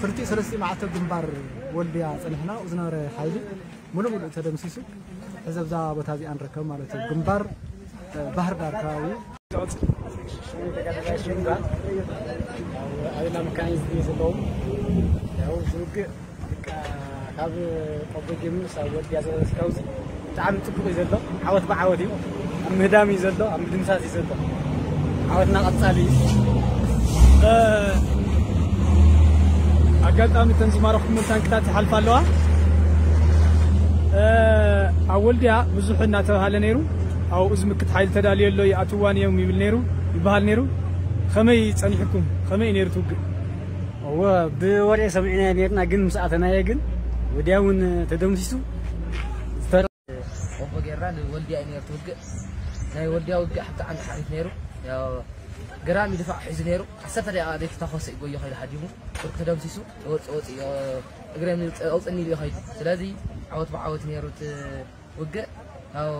ክልቲኡ ሰለስቲኡ መዓልቲ ግንባር ወልድያ ጸኒሕና፣ ዝነበረ ሓይሊ ሙሉእ ሙሉእ ተደምሲሱ። ሕዚ ኣብዛ ቦታ እዚኣ ንርከብ ማለት እዩ። ግንባር፣ እ፣ ባህር ዳር ከባቢ እዩ። ሽሙ ተጋዳላይ ሽሙ ይበሃል። ኣብ፣ ኣብና መካኒዝም እዩ ዘለዉ። ያው ዝውግእ በቃ ካብ ቆቦ ጀሚሩ ሳብ ወልድያ ዘለስካውዚ ብጣዕሚ ጽቡቕ እዩ ዘሎ። ዓወት ብዓወት እዩ። ኣብ ምህዳም እዩ ዘሎ፣ ኣብ ምድምሳስ እዩ ዘሎ። ዓወትና ቀጻሊ እዩ። እ፣ ኣጋጣሚ እተን ዝማረኽኩመን ታንክታት ይሓልፋ ኣለዋ። እ፣ ኣብ ወልድያ ብዙሕ እናተባህለ ነይሩ። ኣብኡ ዝምክት ሓይሊ ተዳልዮ ኣሎ፣ ይኣትዋን እዮም ይብል ነይሩ፣ ይበሃል ነይሩ። ከመይ ጸኒሕኩም? ከመይ እዩ ነይሩ እቲ ውግእ? እወ፣ ብወሬ ሰሚዕናዮ ነይርና፣ ግን ምስ ኣተናዮ ግን ወዲያውን ተደምሲሱ ዝተረ-፣ ቆቦ ጌርና ንወልድያ እዩ ነይሩ እቲ ውግእ። ናይ ወልድያ ውግእ ብጣዕሚ ሓሪፍ ነይሩ። ያው ገራሚ ድፋዕ ሒዙ ነይሩ። ዓሰርተ ደቂቃ ዘይተታኾሰ እዩ ጎዮ ከይዱ ሃዲሙ። ብርኩ ተደምሲሱ፣ ወፂ-፣ ወፂ-፣ እግረ ኣውፅኒ ኢሉ እዩ ከይዱ። ስለዚ ዓወት ብዓወት ነይሩ እቲ ውግእ። ያው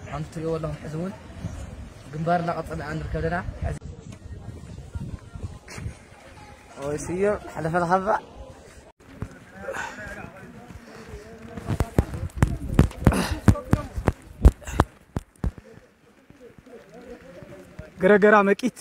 ከምቲ ትሪእዎ ኣለኹም ሕዚ እውን ግንባር እናቐፀልና ኢና ንርከብ ዘለና። ሕዚ ወይ ስዩም፣ ሓለፈ ተኸባዕ። ገረገራ መቂት።